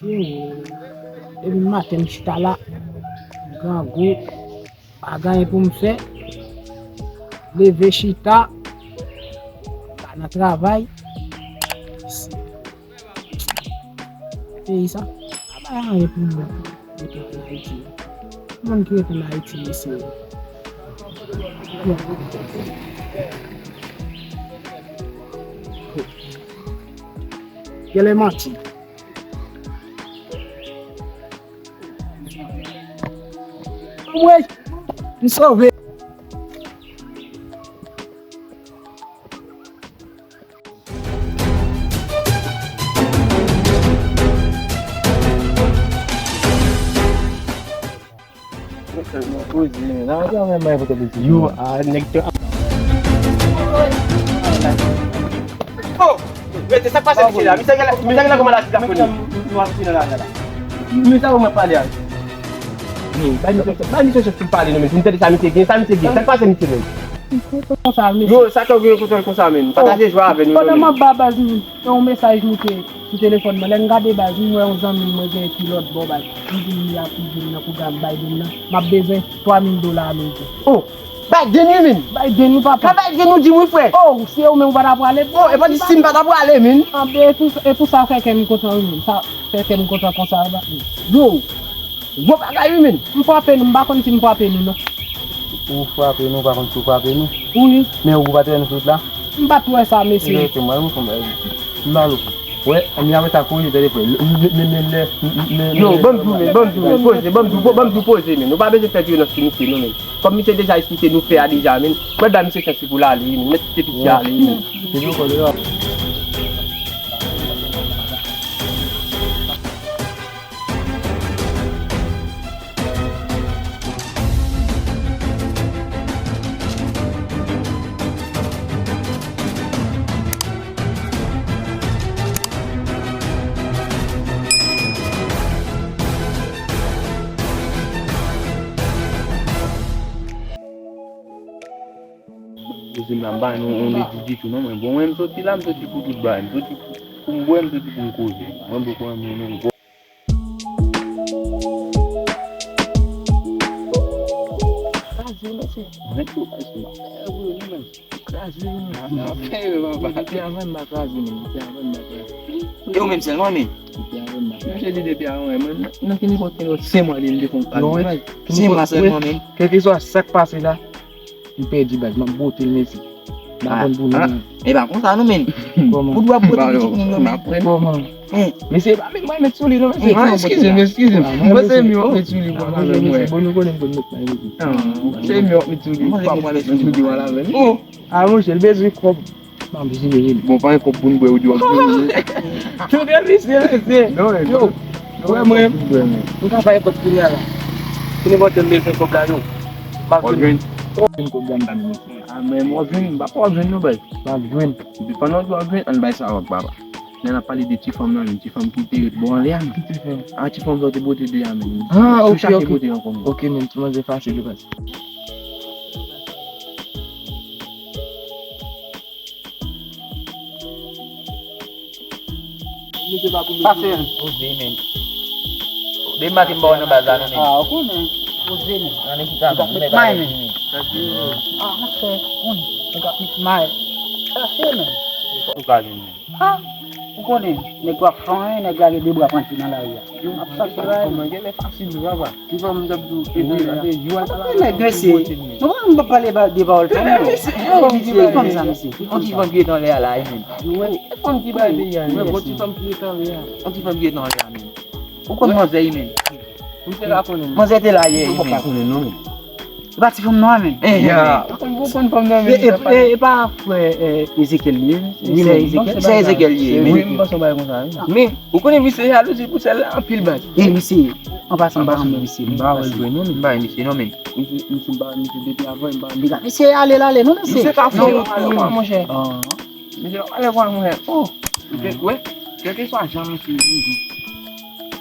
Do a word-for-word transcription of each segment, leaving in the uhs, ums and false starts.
Depi maten m chita la, grangou, pa gen anyen pou m fè. Leve chita, pa nan travay. Peyi sa, pa bay anyen pou moun ki rete ann Ayiti. Moun ki rete ann Ayiti, mesye. Genlè manti. Anmwey, m sove. Yo, a, nèg te. Oh! Rete, sa k pase misye la? Misye gen la, misye gen la kòman la, la fini. Nou ap fini la, la, la. Misye sa ou mwen pale a. Bay misye, bay misye chans pou l pale non, men pou n tande sa misye gen, sa misye gen, sa k pase misye menm? Konsa, mesye. Yo, sa k ap gen konsa, konsa menm. Pataje jwa avè nou non, men. Pandan m ap ba baz yon mesaj nou te sou telefòn mwen, lè m gade baz, m wè yon zanmi mwen gen ki lòt bò baz. Li di m li ap pije m nan pwogram Biden nan. M ap bezwen twa mil dola ameriken. Oh! Biden wi, men. Biden wi, papa. Ka Biden ou di m wi, frè. Oh, se ou menm ou pa ta prale. Oh, e pa di si m pa ta prale, men. Anben, e pou, e pou sa fè kè m kontan wi, men. Sa fè kè m kontan konsa, wi. Yo, gwo bagay wi, men. M frape nou, m pa konn si m frape nou, non. Ou frape nou, ou pa konn si ou frape nou. Wi. Men ou pa t wè nou sot la? M pa t wè sa, mesye. Rete mwen, m konn bagay. M ba nou. Wè, ann apre sa kouri tande frè. Men, men, men, men, men, yo, men, ban m tou, men, ban m tou, men, poze, ban m tou, ban m tou poze, men. Nou pa bezwen fè vyolans sou misye, non, men. Kòm misye deja eksplike nou fè a deja, men. Mwen ba misye chans pou l ale, men. Mwen kite piti ale, men. Se nou konnen la. Kouzin la, m pa yon, yon ledi ditou non, mwen. Bon, mwen, m soti la, m soti pou tout bagay. M soti pou, pou m bwè, m soti pou m koze. Mwen poko renmen non. Kraze, mesye. Mwen tou, mesye. Kraze, non, men. Kraze, non. Nan, nan, fè yo, papa. Depi avan, m pa kraze, men. Depi avan, m pa kraze. E ou menm sèlman, men. Depi avan, m pa kraze. Mesye di depi avan, men. Nan, nan ki nivo, ki nivo, se mwen li, li te fon kraze. Non, men. Se mwen sèlman, men. Kèlkeswa sa k pase la, m pèdi baz, m ap bote l, mesye. M pa konn pou nou, men. E pa konsa, non, men. Kòman? Pou dwa bote pitit moun, non, men. Kòman? Mesye, pa met mwen met sou li, non, mesye. Ah, eskize m, eskize m. Mwen se mi w ap met sou li pou al avè mwen. Bon, nou konnen m konn met mwen met. Se mi w ap met sou li pou al avè m. Oh! Ah, monchè, l bezwen kòb. M ap jere l. Bon, pa gen kòb pou n bwè, ou di w ap jere l. Tout de misye, mesye. Yo, wè mwen. M ka bay kòb kounye a la. Kounye a m bezwen kòb la, non. M ap jwenn. Jwenn kòb la, m pa jwenn. Ah, men m ap jwenn, m pa p ap jwenn, non, baz. M ap jwenn. Depi pandan w di w ap jwenn, ann bay sa wòk, papa. Lè n ap pale de ti fanm nan, ti fanm ki te ret bò anlè a, men. Ki ti fanm? Ah, ti fanm sa w te pote de a, men. Ah, ok, ok. Sou chache pote ankò, men. Ok, men, ti manzè fache de baz. Pase. Poze, men. Depi maten m pa wè nan baz la, non, men. Ah, ou konnen. Poze, men. Nan ekip la, men. Ou ka met may, men. Ah, monchè, ou konnen. Ou ka met may. Pase, men. Ou ka jwenn, men. Ha! Ou konnen, nèg yo ap fè anyen, nèg la gen de bra panti nan lari a. Ap chache bagay. Kòman gen lè fasil, wi, papa. Ti fanm m t ap di w, epi, epi, jou a sa la, nèg, mesye. Nou pa, nou pa pale ba-, de pawòl fanm, non. Mesye, fanm sa, mesye. Yon ti fanm ki ret anlè a la, wi, men. Wi, fanm ki bay peyi a, men. Wi, yon ti fanm ki ret anlè a. Yon ti fanm ki ret anlè a, men. Ou konn manzè, wi, men. Ou te ka konnen. Manzè te la yè, wi, men. Ou pa konnen, non, men. E pa ti fanm nan, men. Eh, eh, eh. Ou konn, ou konn fanm nan, men. E, e, e, e pa frè, eh, Ezekiel li ye? Wi, sè Ezekiel, sè Ezekiel li ye, men. Wi, m panse yon bagay konsa, wi. Men, ou konnen misye jalouzi pou sè l la anpil, baz. E misye, an pasan, m pa renmen misye, m pa renmen misye, non, men. M pa renmen misye, non, men. Misye, misye, m pa renmen misye depi avan, m pa renmen misye. Misye ale, l ale, non, mesye. Misye ka fè yon tou, monchè. Mesye, pa pale konsa, monchè. Oh, wè, kèlkeswa jan misye ye,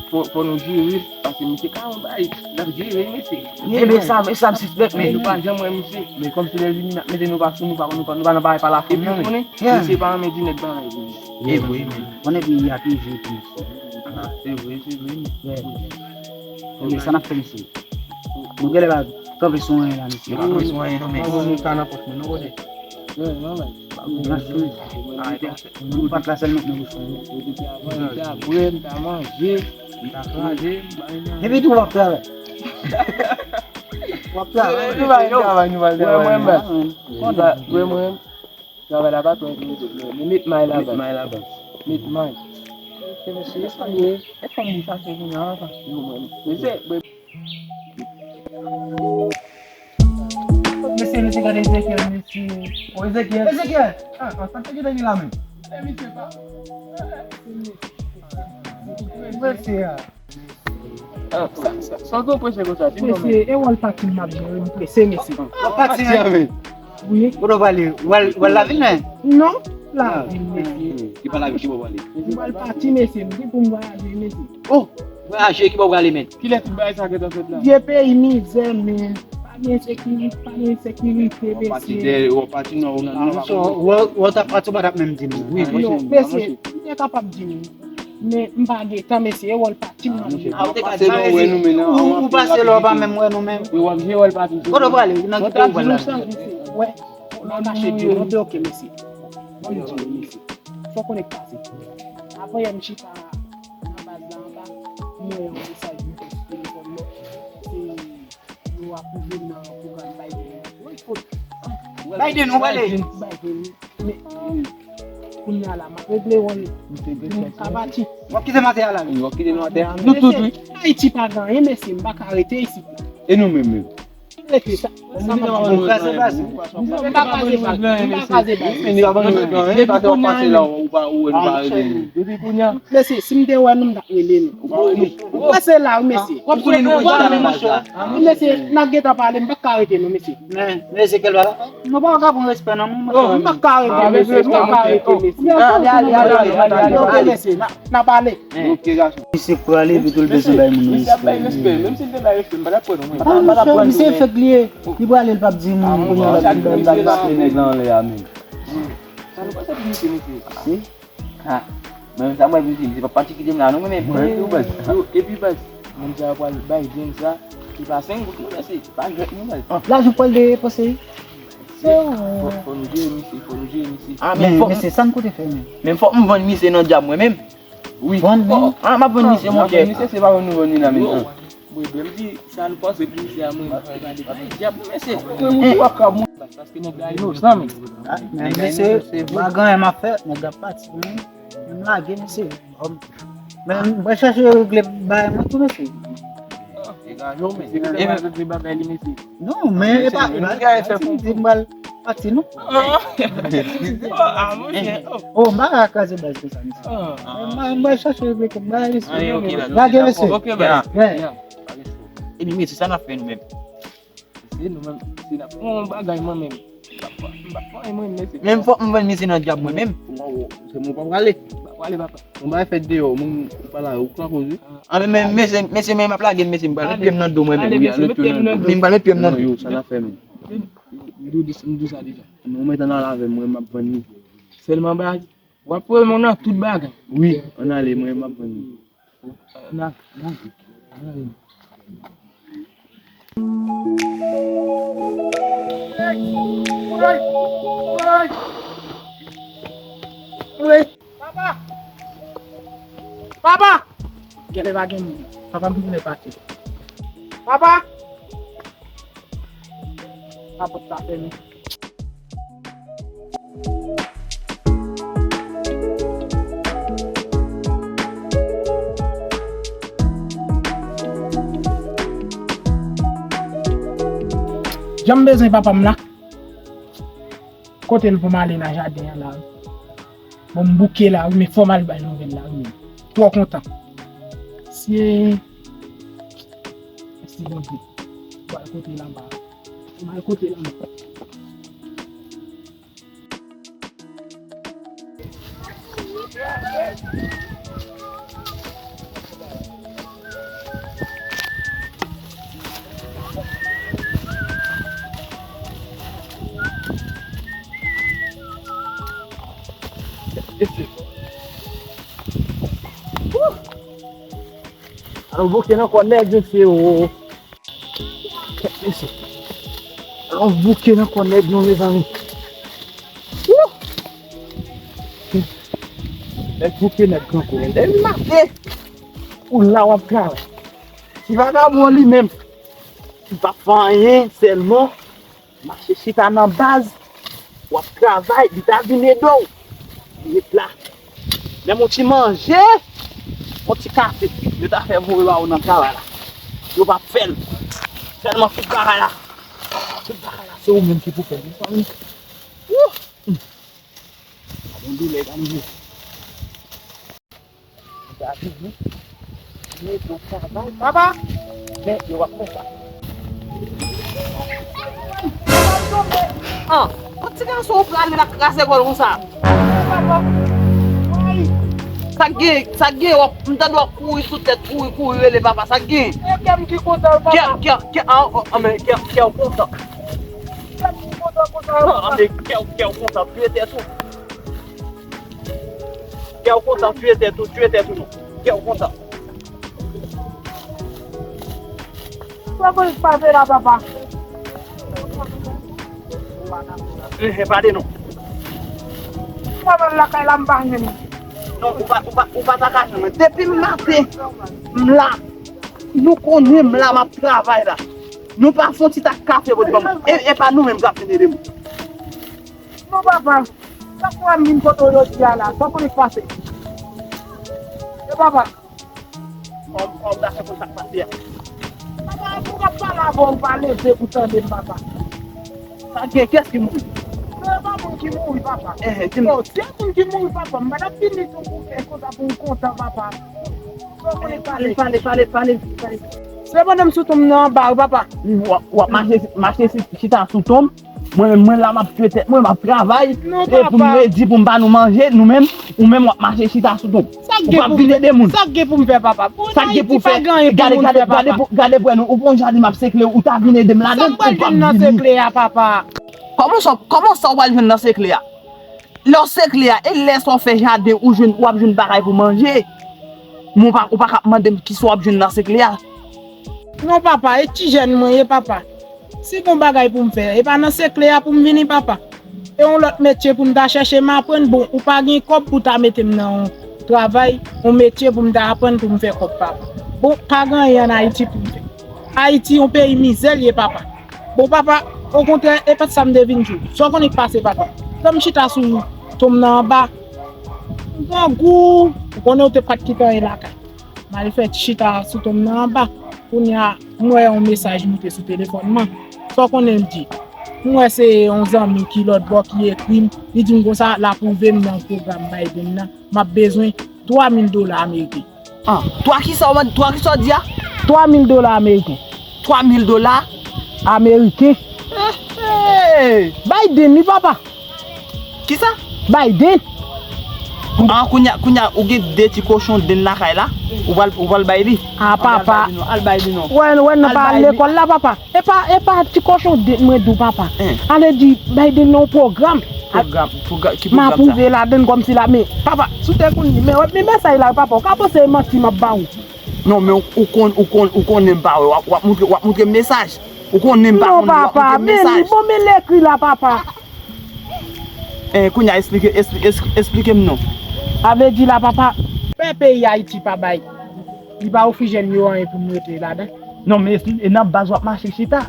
fò, fò nou jere, paske misye ka yon bagay, l ap jere, mesye. Ebyen, sa, sa m sispèk, men. Nou pa janm wè misye. Men kòmsi lè vini, n ap mete nou pa sou, nou pa, nou pa, nou pa nan bagay pa lafanmi, non, men. Misye pa renmen di nèg bagay, men. E vre, men. Konnen peyi a toujou trist. Ah, se vre, se vre, mesye. Ebyen, sa n ap fè, mesye? Nou genlè pa kanpe sou anyen la, mesye. Nou pa kanpe sou anyen, non, men. Mwen, mwen, ka nan pòch mwen, non, kote? Branch mwen. Nou pa t la sèlman nan bouch mwen. Depi avan, m ta bwè, m ta manje, m ta kraze, m pa gen anyen. Depi tou w ap travay. W ap travay. Nou pa gen travay, nou pa gen travay. Mwen, mwen, mwen. Konsa, mwen, mwen. Travay la pa twò enteresan, men, men met may la bas. Met may la bas. Met may. Se mesye, e sa m ye? E fòm li chache kounye a, anfen. Yo, mwen, mesye, mwen. Mesye, mesye, gade Ezekiel, mesye. O, Ezekiel. Ezekiel! Ah, sa te gentan gen la menm. E misye pa. Mesye a. Ah, sa, sa, sa w tou prese konsa, di m non, men. Mesye, e wòl pati m ap jere, m prese, mesye. W ap pati, men? Wi. Kote w prale? W al, w al lavil, men? Non, lavil, mesye. Ki pa lavil, ki bò w prale? M pral pati, mesye, m gen pou m vwayaje, mesye. Oh, vwayaje, ki bò w prale, men? Kilè tout bagay sa gentan fèt la? Vye peyi mizè, men. Pa gen sekirite, pa gen sekirite, mesye. W ap pati dèyè, w ap pati nan, nan, nan, w, w t ap pati, w pa t ap menm di m. Wi, non, mesye, m te kapab di m. Men m pa gen tan, mesye, e wòl pati m nan. Ah, ou te ka di, mesye, ou, ou pase la, ou pa menm wè nou menm. Wi, w ap jere wòl pati. Kote w prale? Nan ki peyi w prale la? Wè, m ap mache di w, monte, oke, mesye. Ban m di w, mesye. Fò w konnen k pase. Avan yè m chita nan baz la anba, m wè yon mesaj m fè sou telefòn mwen. Se Yo apwouve nan pwogram Biden. Biden, ou prale? Biden, wi. Men, kounye a la, m ap regle wòl. M ka pati. W ap kite m atè a la, wi. W ap kite nou atè a. Nou tout, wi. Ayiti pa gen anyen, mesye, m pa ka rete isit la. E nou menm, menm? Rete sa. Sa m ap di. Kraze baz. M pa kraze baz. M pa kraze baz. Depi kounye a, depi kounye a. Mesye, si m te wè nou, m t ap rele nou. Ou pa wè nou? Ou prese la, wi, mesye. W ap konnen nou prese la, mesye. Wi, mesye, n ap gentan pale, m pa ka rete non, mesye. Men, mesye, kèl bagay? Nou pa ka pran respè nan men, mesye. M pa ka rete, mesye. M pa ka rete, mesye. Ale, ale, ale, ale, ale, ale. Ok, mesye, n a, n a pale. Ok, gason. Misye prale, epi tou l bezwen bay moun respè. Misye ap bay respè. Menm si l te bay respè, m pa t ap pran non, mwen. Ah, misye, misye fèk li ye. Li prale, l p ap di moun, kounye a l ap di l bay respè. Nèg la anlè a menm. Sa nou panse pou misye, mesye? Ha. Men sa mwen vin di, se pa pati kite m la non, men mwen tou baz. Yo, epi baz, moun sa yo pral bay gang sa, se pa senk goud non, mesye, se pa jwèt non, baz. Lajou pral deye panse. Fò, fò nou jere misye, fò nou jere misye. Ah, men fòk, mesye, sa n kote fè, men. Men fòk m vann misye nan dyab mwen menm. Wi. Vann, men. Ah, m ap vann misye, monchè. Misye, se pa vann nou vann li la, men. Mwen menm di sa nou panse pou misye a, mwen, mwen pa depann dyab, mesye. Mwen, mwen, mwen pa ka, mwen. Paske nèg la inosan, men. Ah, men mesye, pa gen anyen m ap fè, nèg la pati, men, men m lage, mesye. Men, mwen chèche regle bagay mwen tou, mesye. Degaje w, mesye. Regle bagay li, mesye. Non, men, e pa, e pa, si m di m pral pati, non. Ah, monchè. Oh, m pa ka kraze baz konsa, mesye. Mwen, mwen chache regle kèk bagay, mesye. Lage, mesye. Ok, baz. Ebyen, mesye, sa n ap fè nou menm? Mesye, nou menm, si n ap fè yon bagay, mwen menm. M pa, m pa fè anyen, mwen, mesye. Menm fòk m vann misye nan dyab, mwen menm. Se mwen pa prale. Pa prale, papa. Yon bagay fèt deyò, moun pa la, ou pran koze. Ah, men, men, mesye, mesye, men m ap lage l, mesye, m pral met pye m nan do mwen menm. Wi, met pye m nan do. Men m pral met pye m nan do. Yo, sa n ap fè menm? M di w sa deja. Non, men tann al avè m, mwen m ap vann li. Sèlman baz, w ap foure m nan tout bagay. Wi, ann ale, mwen m ap vann li. Ann ale, ann ale. Papa! Papa! Genlè pa gen moun. Papa m vin pati. Papa! Lapòt la fèmen. Jan m bezwen papa m la. Kote l pou m ale nan jaden an la, wi. Bon, m bouke la, wi, men fò m al bay nouvèl la, wi, men. Twò kontan. Se, mèsi Bondye. M al kote l anba. M al kote l anba. Alò bouke nan kò nèg, mesye, o. Mesye. Alò bouke nan kò nèg, non, mezanmi. Wouh! Nèg bouke, nèg gran kou. Depi maten, ou la w ap travay. Ti vagabon li menm, li p ap fè anyen, sèlman mache chita nan baz, w ap travay, li ta vin ede w. Li ret la. Menm yon ti manje, yon ti kafe, yo ta fè voye ba ou nan travay la. Yo p ap fè l. Sèlman tout bagay la, tout bagay la, se ou menm ki pou fè l, mezanmi. Wouh! Gade yon doulè, gade yon. Papa! Men, yo w ap fè sa. Ah, yon ti gason ou prale la kraze kò l konsa. Sa k gen, sa k gen, w ap, m tande w ap kouri sou tèt, kouri, kouri, rele papa, sa k gen? E kè m ki kontan, papa. Kè, kè, kè, ah, ah, ah, men kè, kè w kontan. Kè m ki kontan konsa. Ah, men kè, kè w kontan, tuye tèt ou. Kè w kontan, tuye tèt ou, tuye tèt ou non. Kè w kontan. Sa konn pase la, papa? Enhen, pale non. Papa, lakay la, m pa jwenn. Non, ou pa, ou pa, ou pa ta ka jwenn mwen. Depi maten, m la. Nou konnen m la, m ap travay la. Nou pa fè yon ti tak kafe pou di ban mwen. E, e pa nou menm k ap vin ede m. Non, papa. Sa fè m vin kote w jodi a la. Sa konn pase? E papa. Kòm, kòm ta fè konn sa k pase a. Papa, pou m ap pale avè w, ou pa leve pou tande m, papa. Sa gen, kiyès ki mouri? Se pa moun ki mouri, papa. Enhen, di m. Bon, se moun ki mouri, papa. M pa t ap vini sou pou fè konsa pou m kontan, papa. Sa w konnen pale. Pale, pale, pale, pale, pale. Se pandan m sou tonm nan anba, wi, papa. W ap, w ap mache, mache si- chita sou tonm. Mwen menm, mwen la, m ap tuye tèt mwen, m ap travay. Non, e pou m papa. Redi pou m ba nou manje, nou menm, ou menm w ap mache chita sou tonm. Ou p ap vin ede moun. Sa k gen pou m fè, papa? Pou Ayiti pa gen anyen pou moun fè, papa. Gade, gade, gade pou, gade pou nou, ou pran jaden m ap sekle, ou ta vin ede m ladan, ou p ap vini. Sa m pral jwenn nan sekle a, papa? Kòman sa, kòman sa w pral jwenn nan sekle a? Lè w sekle a, e lè sa w fè jaden, ou jwenn, w ap jwenn bagay pou manje. Men w pa, ou pa ka ap mande m kisa w ap jwenn nan sekle a. Non, papa, e ti jèn mwen ye, papa. Si gon bagay pou m fè, e pa nan sekle a pou m vini, papa. E yon lòt metye pou m ta chèche, m aprann. Bon, ou pa gen kòb pou ta mete m nan yon travay, yon metye pou m ta aprann pou m fè kòb, papa. Bon, pa gen anyen ann Ayiti pou m fè. Ayiti, yon peyi mizè l ye, papa. Bon, papa, okontrè, e pa t sa m te vin di w. Sa w konnen k pase, papa? Lè m chita sou tonm nan anba, m grangou, ou konnen w te pa t kite anyen lakay. M al fè ti chita sou tonm nan anba. Kounye a, m wè yon mesaj moute sou telefòn mwen. Sa w konnen l di? M wè se yon zanmi ki lòt bò ki ekri m. Li di m konsa, l apwouve m nan pwogram Biden nan. M ap bezwen twa mil dola ameriken. Ah, twa kisa w mande? Twa kisa w di a? Twa mil dola ameriken. Twa mil dola ameriken. Hey, hey! Biden, wi, papa. Kisa? Biden. Ah, kounye a, kounye a, ou gen de ti kochon den lakay la, ou pral, ou pral bay li. Ah, papa. Al bay li non, al bay li non. Wè, wè, nou pa al lekòl la, papa. E pa, e pa ti kochon den mwen di w, papa. Hein. Ale di, Biden nan yon pwogram. Pwogram, pwogram, ki pwogram sa? M apwouve ladan l kòmsi la, men, papa, si w te konn li, men, men mesaj la, papa, ou ka panse e manti m ap ba ou. Non, men ou, ou konn, ou konn, ou konnen m pa wè, w ap, w ap moutre, w ap moutre m mesaj. Ou konnen m pa konn li, w ap moutre m mesaj. Non, papa, men li, bon, men l ekri la, papa. Eh, kounye a, esplike, espli-, es-, esplike m non. Sa vle di la, papa, pè peyi Ayiti pa bay. Li pa ofri jèn yo anyen pou m rete ladan. Non, men esplike, e nan baz w ap mache chita.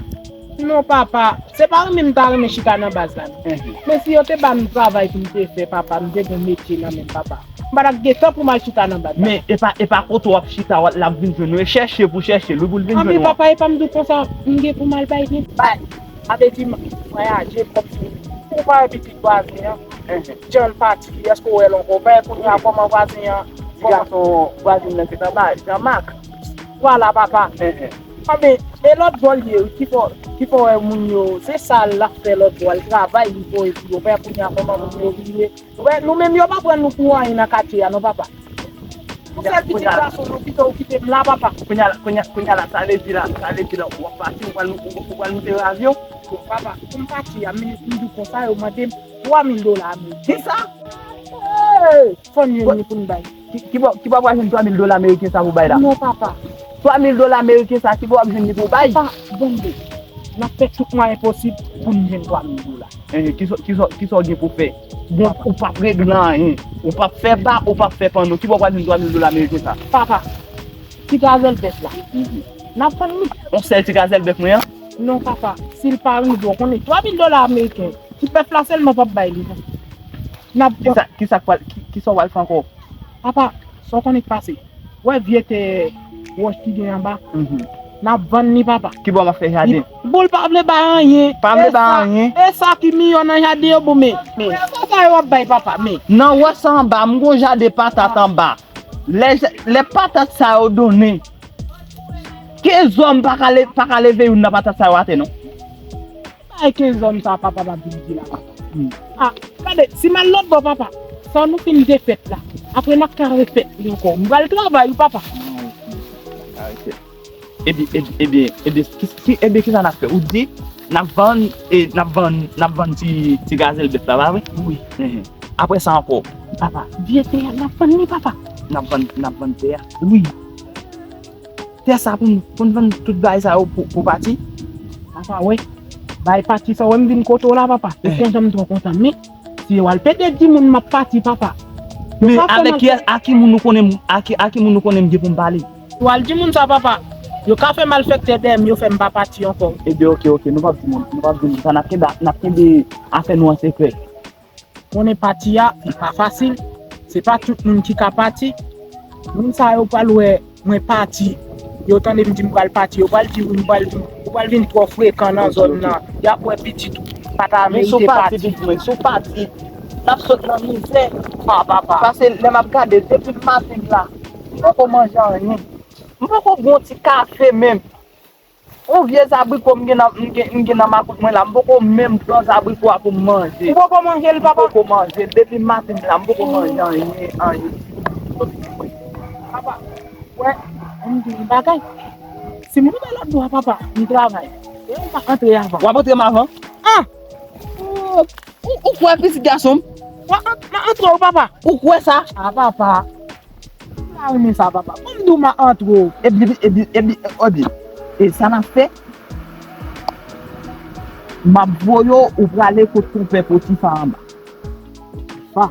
Non, papa, se pa renmen m ta renmen chita nan baz la, non. Mhm. Men si yo te ba m travay pou m te fè, papa, m te gen metye nan men m, papa. M pa t ap gen tan pou m al chita nan baz la. Men e pa, e pa kote w ap chita, w ap, l ap vin jwenn ou. E chèche pou chèche l, wi, pou l vin jwenn ou. Anben, papa, e pa m di w konsa, m gen pou m al bay li. Bay. Sa vle di m vwayaje kòmsi ou pa wè pitit vwazen an, jan l pati, èske w wè l ankò? Ou pa wè kounye a kòman vwazen an, ti gason vwazen nan ki t anba, Jean Marc. Vwala, papa. Anben, e lòt bò l ye, wi, ki fè, ki fè w wè moun yo, se sa l ap fè lòt bò, l travay, li voye pou yo. Ou pa wè kounye a kòman moun yo vin ye. Wè, nou menm yo pa pran nou pou anyen nan katye a, non, papa. Pou sèl pitit gason nou kite, ou kite m la, papa. Kounye a la, kounye a, kounye a la, sa vle di la, sa vle di la, w ap pati, ou pral, ou, ou pral moute avyon? Bon, papa, pou m pati a, m, m di w konsa, yo mande m twa mil dola ameriken. Kisa? Hey! Fò n jwenn li pou n bay. Ki, ki bò, ki bò w pral jwenn twa mil dola ameriken sa pou bay la? Non, papa. Twa mil dola ameriken sa, ki bò w ap jwenn li pou w bay? Papa, bon, n ap fè tout mwayen posib pou n jwenn twa mil dola. Eh, ki sa, ki sa, ki sa w gen pou w fè? Bon, ou p ap regle anyen. Ou p ap fè bak, ou p ap fè panno. Ki bò w pral jwenn twa mil dola ameriken sa? Papa, ti gazèl bèf la. Mhm. N ap vann li. On sèl ti gazèl bèf mwen an? Non, papa. Si l pa rive, w konnen, twa mil dola ameriken. Ti bèf la sèlman p ap bay li, non. N ap Kisa, kisa k pral, ki, kisa w pral fè ankò? Papa, sa w konnen k pase? Wè vye tè wòch ki gen anba? Mhm. N ap vann li, papa. Ki bò m ap fè jaden? Bon, l pa vle bay anyen. Pa vle bay anyen? E sa ki miyò nan jaden yo, bon, men, men, sa, sa yo ap bay, papa, men. Nan wòch sa anba, m gon jaden patat anba. Lè, lè patat sa yo donnen, kenz òm pa ka le-, pa ka leve youn nan patat sa yo atè, non. Bagay kenz òm sa, papa, m ap vin di la, papa. Hmm. Ah, gade, si m al lòt bò, papa, sa nou fin defèt la, apre n ap ka refèt li ankò. M pral travay, wi, papa. Ah, ok. Ebyen, ebyen, ebyen, ebyen, ki, ki, ebyen, kisa n ap fè? Ou di, n ap vann, e, n ap vann, n ap vann ti, ti gazèl bèf la, pa vre? Wi. Enhen. Apre sa ankò? Papa, vye tè a, n ap vann li, papa. N ap vann, n ap vann tè a? Wi. Tè sa pou n, pou n vann tout bagay sa yo pou, pou pati? Papa, wè, bay pati sa, wè m vin kote w la, papa. Ou Eh. kontan, m twò kontan. Men, si yo al pede di moun m ap pati, papa. Yo Men ka fè avèk mal ki, fè a ki moun ou konnen m, a ki, a ki moun ou konnen m gen pou m pale? Yo al di moun sa, papa. Yo ka fè malfektè dèyè m, yo fè m pa pati ankò. Ebyen, ok, ok, nou p ap di moun, nou p ap di moun sa, n ap kenbe, n ap kenbe afè nou an sekrè. Konnen pati a, li pa fasil. Se pa tout moun ki ka pati. Moun sa yo pral wè mwen pati. Yo tande m di m pral pati. Yo pral di m pral, ou pral vin twò frekan nan zòn nan. Y ap wè pitit ou pa ta Men si w merite pati, pati. Pitit mwen, si w pati, n ap sot nan mizè. Ah, papa. Paske lè m ap gade, depi maten la, m poko manje anyen. M poko bwè yon ti kafe menm. On vye zabriko m gen nan, m gen, m gen nan makout mwen la, m poko menm pran zabriko a pou m manje. Ou poko manje l, papa? M poko manje l. Depi maten la, m poko manje anyen, anyen. Papa, wè, m di yon bagay. Si m rive lòt bò a, papa, m travay. E ou pa antre avan. W ap antre m avan? Ah! Ou, ou, ou kwè pitit gason m? Mwen an-, mwen antre w, papa. Ou kwè sa? Ah, papa. M pa renmen sa, papa. Ban m di w m a antre w. Epi, epi, epi, epi, e sa n ap fè, m ap voye w, ou prale kot konpè Potifa anba. Potifa?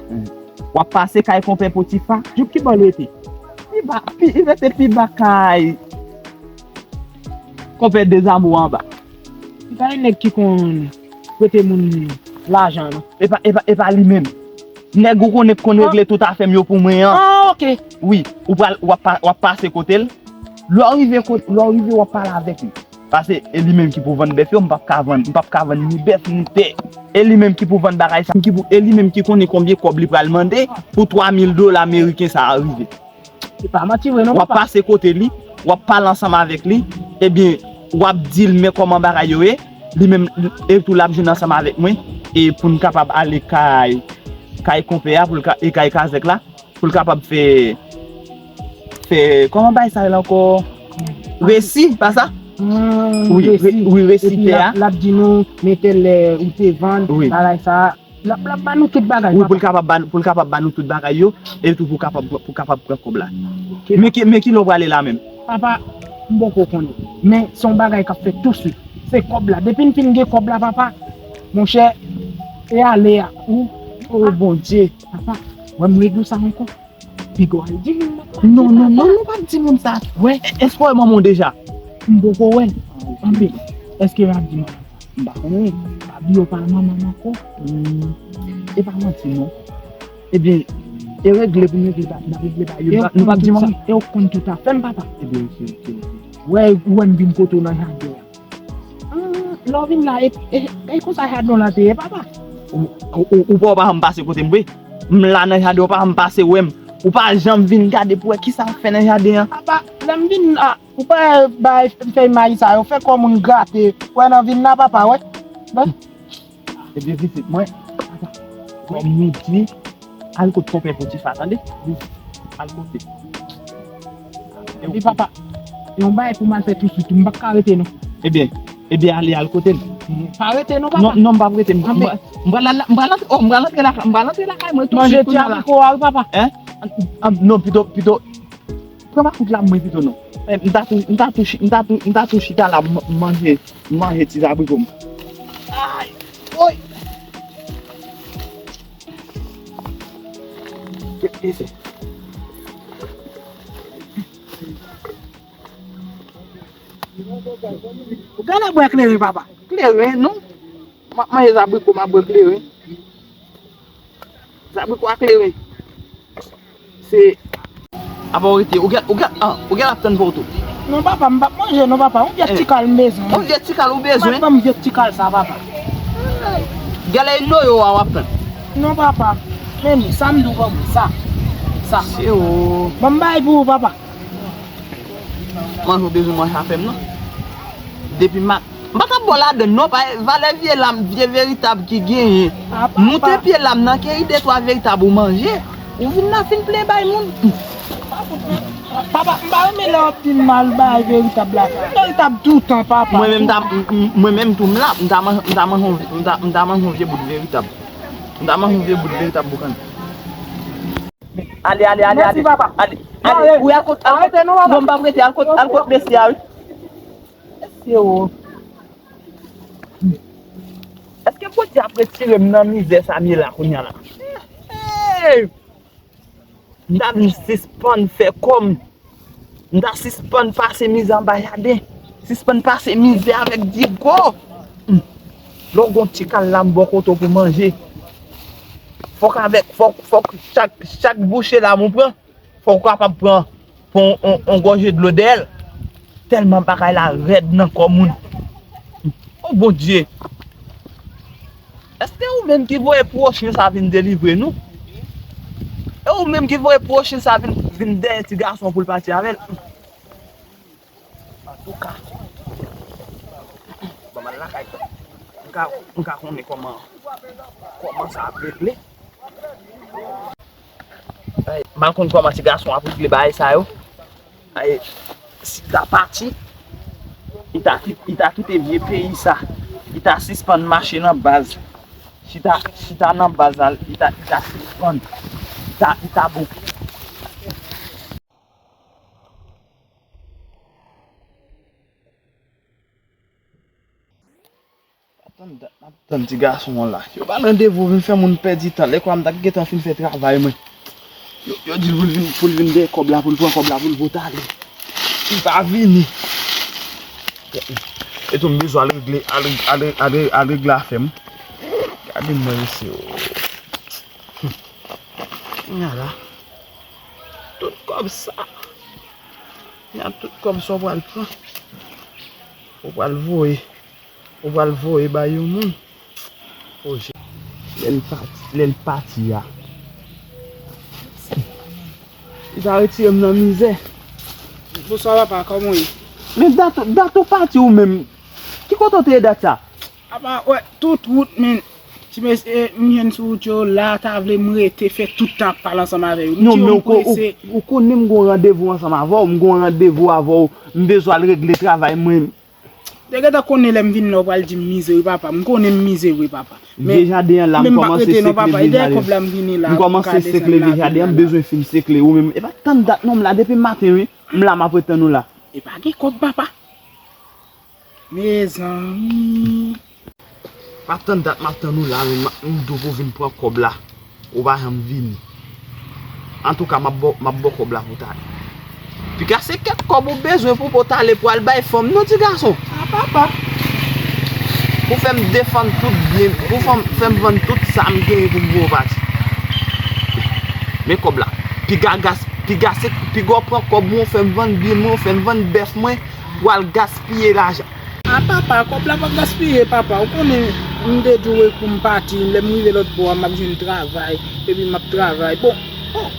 W ap pase kay konpè Potifa. Jouk ki bò l rete? Pi ba, pi, li rete pi ba kay konpè Dezamo anba. Li pa yon nèg ki konn prete moun lajan, non. E pa, e pa, e pa li menm. Nèg ou konnen k konn regle tout afè m yo pou mwen an. Ah, ok. Wi, ou pral, w ap pa, w ap pase kote l. Lè w rive kot, lè w rive, w ap pale avèk li. Paske e li menm ki pou vann bèf yo, m p ap ka vann, m p ap ka vann ni bèf ni tè. E li menm ki pou vann bagay sa, ki pou, e li menm ki konnen konbyen kòb li pral mande pou twa mil dola ameriken sa a rive. Se pa manti vre non, papa. W ap pase kote li, w ap pale ansanm avèk li, ebyen, w ap di l men kòman bagay yo ye, li menm, e tou l ap jwenn ansanm avèk mwen, e pou n kapab ale kay, kay konpè a, pou l ka, e kay kazèk la, pou l kapab fè, fè, kòman bay sa ye la ankò? Resi, pa sa? Ah, wi, resi. Re-, wi, resi tè a. Epi l ap, l ap di nou, men tèl lè ou te vann, wi, bagay sa a. L ap, l ap ba nou tout bagay, wi, papa. Pou l kapab ba, pou l kapab ba nou tout bagay yo, e tou pou kapab, pou kapab pran kòb la. Ok. Men ki, men ki lè w prale la menm? Papa, m poko konnen. Men se yon bagay k ap fèt touswit. Se kòb la. Depi n fin gen kòb la, papa, monchè, e ale a. Ou, o Bondye. Papa, wè m regle sa ankò. Piga w al di moun nan. Non, non, non, nou p ap di moun sa. Wè. Èske w wè manman w deja? M poko wè l. Anben, èske m ap di manman? M pa konnen. Fabio pa manman m ankò. Hmm. E pa manti non. Ebyen, e regle pou n regle ba, n ap regle ba yo. E nou p ap di manman. E w konn tout afè m, papa. Ebyen, ok, ok, ok. Wè, ou wè m vin kote w nan jaden an. Ah, lè w vin la, e, e, e konsa jaden w lan te ye, papa? Ou, ou, ou, ou pa, ou pa janm pase kote m vre. M la nan jaden, ou pa janm pase wè m. Ou pa janm vin gade pou wè kisa m ap fè nan jaden an. Papa, lè m vin la, ou pa bay fèy mayi sa yo, fè kò moun grate. Wè nan vin la, papa, wè. Bon. Ebyen, pitit mwen, kòm nou di, al kot konpè Potifa, tande? Al kote. Epi papa, yon bagay pou m al fè touswit, m p ap ka rete non. Ebyen, ebyen, ale, al kote l. Pa rete non, papa. Non, non, m p ap rete. M, m, m pral al, m pral antre, oh, m pral antre la, m pral antre lakay mwen touswit. Manje ti abriko a, wi, papa. Hein? Ah, non, pito, pito, pran makout la mwen pito non. M ta tou, m ta tou, chi- m ta tou, m ta tou chita la, m- manje, manje ti zabriko m. Ay, oy. Ke- ke se? Ou ka la bwè kleren, papa. Kleren, non. M ap manje zabriko, m ap bwè kleren. Zabriko a kleren. Se. Apa w rete? Ou gen, ou gen, ah, ou gen ap tann pou ou tou. Non, papa, m p ap manje, non, papa. Yon vyèt ti kal m bezwen. Yon vyèt ti kal ou bezwen? Ban m vyèt ti kal sa, papa. Gèlè ino yo a w ap tann. Non, papa. Men li, sa m di w ban m sa. Sa. Se ou. Ban m bay pou ou, papa. Manje w bezwen manje afè m nan. Depi ma M pa t ap ba w ladann non, pa valè vye lam, vye veritab ki genyen. Moute pye lam nan, keyi de twa veritab ou manje. Ou vin la fin plen bay moun. Papa, m pa renmen lè w ap di m al bay veritab la. Veritab toutan, papa. Mwen menm, m ta- m- m- mwen menm tou m la, m ta manje, m ta manje yon- m ta- m ta manje yon vye bout veritab. M ta manje yon vye bout veritab boukan. Ale, ale, ale, ale. Mèsi, papa. Ale, ale. Ou al kot, al kot. Arete non, papa. Non, m p ap rete, al kot, al kot mesye a, wi. Mesye, o. Èske Bondye ap retire m nan mizè sa m ye la kounye a la? Hey! M ta vin sispann fè kò m. M ta sispann pase mizè anba jaden. Sispann pase mizè avèk digo. Hmm. Lè w gon ti kal la m bò kote w pou manje. Fòk avèk, fòk, fòk chak, chak bouche lam ou pran, fò w kapab pran, pran on, on, on gòje dlo dèyè l. Tèlman bagay la rèd nan kò moun. O Bondye! Èske ou menm ki voye pwochen sa vin delivre nou? E ou menm ki voye pwochen sa vin, vin dèyè ti gason pou l pati avè l? Antouka, ban m al lakay m. M ka, m ka konnen kòman, kòman sa ap regle. Ay, m al konn kòman ti gason ap regle bagay sa yo. Ay, si l ta pati, li ta ki- li ta kite vye peyi sa. Li ta sispann mache nan baz. Chita, chita nan baz la, li ta, li ta sispann. Li ta, li ta bon. Atann dat m ap tann ti gason an la. Yo ba randevou vin fè moun pèdi tan. Lè kwa m ta gentan fin fè travay mwen. Yo, yo di l pou l vin, pou l vin dèyè kòb la, pou l pran kòb la, pou l vote ale. Li pa vini. E tou m bezwen al regle, al, al, al, al regle afè m. Gade mwen mesye o. Kounye a la. Tout kòb sa. Kounye a tout kòb sa w pral pran. Ou pral voye. Ou pral voye bay yon moun. O je. Lè l pati, lè l pati a. Li ta retire m nan mizè. Bonswa papa, kòman w ye? Men dat, dat ou pati ou menm. Ki kote w te ye dat sa? Apa, wè, tout wout, men, ti mesye, m jwenn sou wout yo, la, ta vle m rete, fè tout tan ap pale ansanm avè yo. M Non, di yo men m ou ko- ou, prese. Ou konnen m gon randevou ansanm avè w, m gon randevou avè w, m bezwen al regle travay mwen. Te gentan konnen lè m vin la, ou pral di m mize wi, papa. M konnen m mize wi, papa. Vye jaden an la, m kòmanse sekle vye jaden. Kòb la m vini la, m kòmanse sekle vye jaden an, m bezwen fin sekle ou menm. E pa tann dat non, m la depi maten wi. M la, m ap ret tann ou la. E pa gen kòb, papa. Mezanmi. Pa tann dat m ap tann ou la, men m, m di w pou w vin pran kòb la. Ou pa janm vini. Antouka, m ap ba w, m ap ba w kòb la pou w ta ale. Piga se kèk kòb ou bezwen pou w ta ale pou al bay fanm non, ti gason. A papa. Pou fè m defann tout byen, pou fè m, fè m vann tout sa m genyen pou m voye w pati. Men kòb la. Piga gas, piga se, piga w pran kòb mwen, w fè m vann byen mwen, w fè m vann bèf mwen, pou al gaspiye lajan. A papa, kòb la pa gaspiye, papa. Ou konnen, m te di w pou m pati, lè m rive lòt bò a, m ap jwenn travay, epi m ap travay. Bon, oh,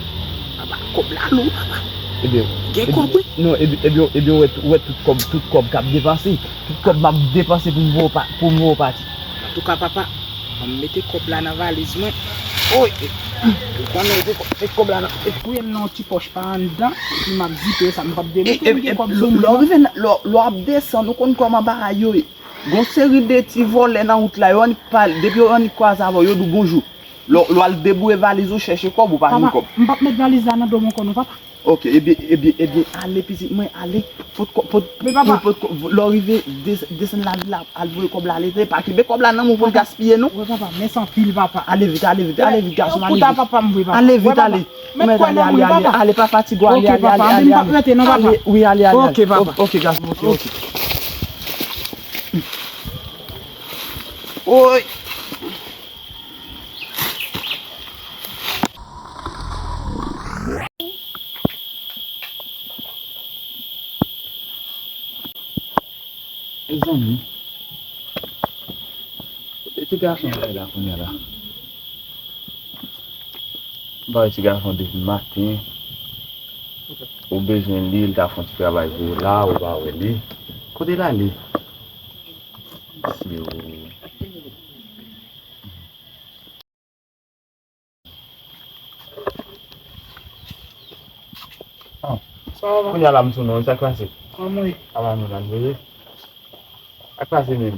papa, kòb la lou, papa. Ebyen, gen kòb, wi. Non, ebyen, ebyen, ebyen, ou wè, ou wè tout kòb, tout kòb k ap depanse. Tout kòb m ap depanse pou m voye w pa-, pou m voye w pati. Antouka, papa, ban m mete kòb la nan valiz mwen. Oy, ou konnen, ou te kò-, met kòb la nan, e fouye m nan yon ti pòch pa anndan, epi m ap zipe sa, m p ap demontre m gen kòb sou mwen. Lè w rive nan, lè w, lè w ap desann, ou konn kòman bagay yo ye. Gon seri de ti vòlè nan wout la, yo annik pale, depi yo annik kwaze avè w, yo di w bonjou. Lè w, lè w al debouye valiz ou, chèche kòb, ou pa jwenn kòb. Papa, m p ap met valiz la nan do m ankò non, papa. Ok, ebyen, ebyen, ebyen, ale pitit mwen, ale. Pot kò-, pot, pot kò-, lè w rive, des-, desann lavil la, al voye kòb la ale, tande, pa kenbe kòb la nan men w pou l gaspiye non. Wè papa, mèsi anpil papa. Ale vit, ale vit, ale vit gason m, ale vit. Papa m vre papa. Ale vit, ale. Mèt ale, ale, ale, ale, pa fatige w, ale, ale, ale, ale, ale. Wi, ale, ale, ale. Ok, papa. Ok, gason m, ok, ok. Oy. Mezanmi, kote ti gason sa ye la kounye a la? M pa wè ti gason depi maten. Ou bezwen li, li ta fè yon ti travay pou ou la, ou pa wè li. Kote l ale? Si ou Ah, sa va? Kounye a la m sou non, sa k pase? Kòman w ye? Sa va, nou la, nou ye. Sa k pase menm?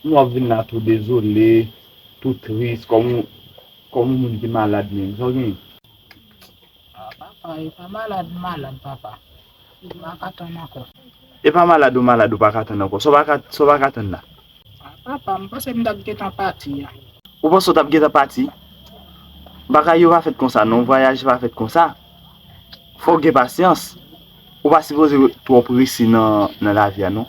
Nou ap vin la tou dezole, tou tris, kòm yon, kòm yon moun ki malad menm. Sa w genyen? Ah, papa, e pa malad, malad, papa. M pa ka tann ankò. E pa malad ou malad ou pa ka tann ankò. Sa w pa ka, sa w pa ka tann la? Ah, papa, m panse m t ap gentan pati a. Ou panse w t ap gentan pati? Bagay yo pa fèt konsa non, vwayaj pa fèt konsa. Fò w gen pasyans. Ou pa sipoze twò prese nan, nan lavi a non.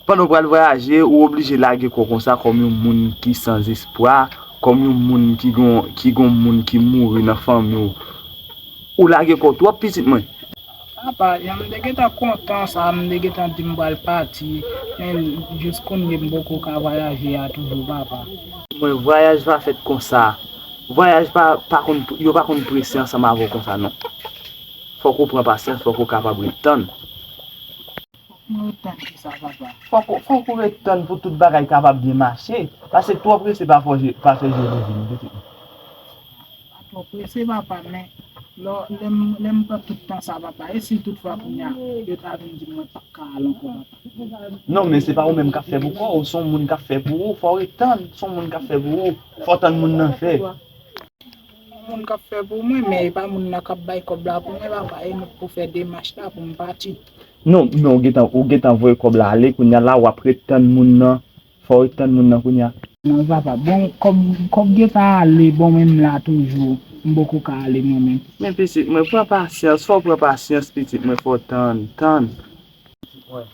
Pandan w pral vwayaje, ou oblije lage kò w konsa kòm yon moun ki san espwa, kòm yon moun ki gon, ki gon moun ki mouri nan fanmi w. Ou lage kò w twòp, pitit mwen. Papa, jan m te gentan kontan sa, m te gentan di m pral pati, men jis kounye m poko ka vwayaje a toujou, papa. Mwen, vwayaj pa fèt konsa. Vwayaj pa, pa konn, yo pa konn prese ansanm avè w konsa, non. Fòk ou pran pasyans, fòk ou kapab ret tann. Fòk mwen ret tann kisa, papa? Fòk ou, fòk ou ret tann pou tout bagay kapab byen mache. Paske twò prese pa fè je-, pa fè jere vin, pitit mwen. Pa twò prese, papa, men lè, lè m, lè m pran tout tan sa, papa, e si toutfwa kounye a, yo ta vin di m mwen p ap ka al ankò, papa? Non, men se pa ou menm k ap fè pou kò w, se yon moun k ap fè pou ou, fò w ret tann, se yon moun k ap fè pou ou, fò w tann moun nan fè. Yon moun k ap fè pou mwen, men e pa moun nan k ap bay kòb la pou mwen, papa, e nou k pou fè demach la pou m pati. Non, men ou gentan, ou gentan voye kòb la ale, kounye a la, w ap ret tann moun nan, fò w ret tann moun nan kounye a. Non, papa, bon, kòb, kòb gentan ale, bon, men m la toujou, m poko ka ale mwen menm. Men pitit mwen, pran pasyans, fò w pran pasyans, pitit mwen, fò w tann, tann. Pitit mwen.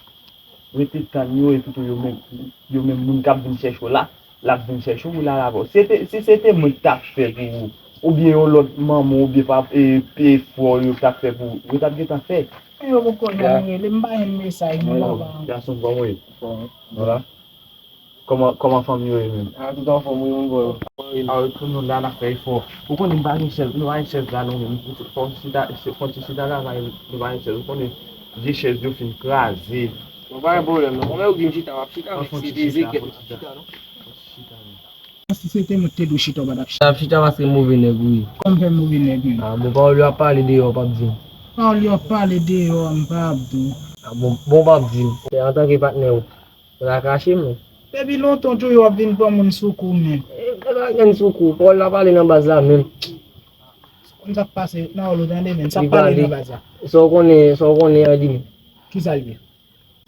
Rete tann yo, epi tou yo menm, yo menm moun k ap vin chèche w la, l ap vin chèche w, l al avè w. Si se te, si se te mwen ki t ap fè pou ou, oubyen yon lòt manman, oubyen pa, e, e frè w yo ki t ap fè pou ou, yo t ap gentan fè. Men yo poko janm rele m, pa jwenn mesaj non, papa. Gason, kòman w ye? Anfòm. Voilà. Kòman, kòman fanmi yo ye menm? A, tout anfòm, wi, moun bò yo. A, wi, pou nou la, n ap fè efò. Ou konnen m pa gen chèz, nou pa gen chèz la non, menm. Fò n chita, fò n ti chita la, nou pa gen chèz. Ou konnen vye chèz yo fin kraze. Bon, pa gen pwoblèm non. Mwen menm ou di m chita, m ap chita, men se Zezé ki fè m chita non. Si se te mwen ki te di w chita, w pa t ap chita. M ap chita paske move nèg ou ye. Kòman m fè move nèg menm? A, bon, pawòl yo ap pale deyò, w p ap di m. Pawòl yo ap pale deyò a, m p ap di w. A, bon, bon, w p ap di m. Antanke patnè w, w ta kache m non. Depi lontan w toujou ap vin pran moun sou kou menm. E, e pa grenn sou kou, pawòl la pale nan baz la menm. Konn sa k pase nan wòl ou tande menm, sa k pale nan baz la. Sa w konnen, sa w konnen an di m. Kisa l ye?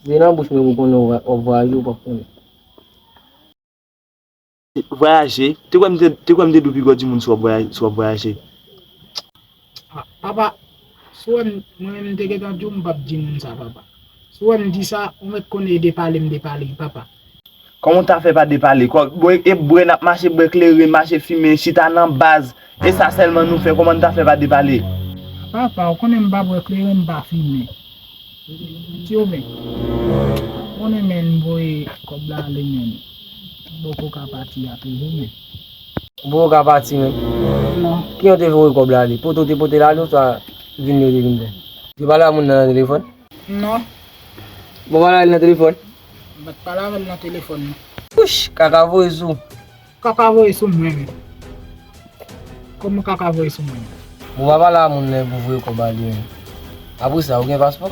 Se nan bouch mwen pou konnen w ap vwayaje ou p ap konnen. Vwayaje? Te kwè m te, te kwè m te di w pi gwo di moun si w ap vwayaje, si w ap vwayaje. A, papa, si w wè m, mwen menm m te gentan di w m p ap di moun sa, papa. Si w wè m di sa, ou mèt konnen e depale m depale wi, papa. Kòman w ta fè pa depale? Kò, bwè, e bwè n ap mache, bwè kleren, mache fimen, chita nan baz. E sa sèlman nou fè, kòman n ta fè pa depale? Papa, ou konnen m pa bwè kleren, m pa fimen. Ti Oben, konnen men m voye kòb la ale men m poko ka pati a toujou men. Ou poko ka pati men? Non. Kijan w te voye kòb la ale? Pote w te pote l ale oswa vin li te vin fè? Ou te pale a moun nan nan telefòn? Non. Bon, pale avè l nan telefòn. M pa t pale avè l nan telefòn non. Wouch, kaka voye sou. Kaka voye sou mwen menm. Kòman kaka voye sou mwen menm? Bon, pa pale a moun nan pou voye kòb ale menm. Apre sa, ou gen paspò?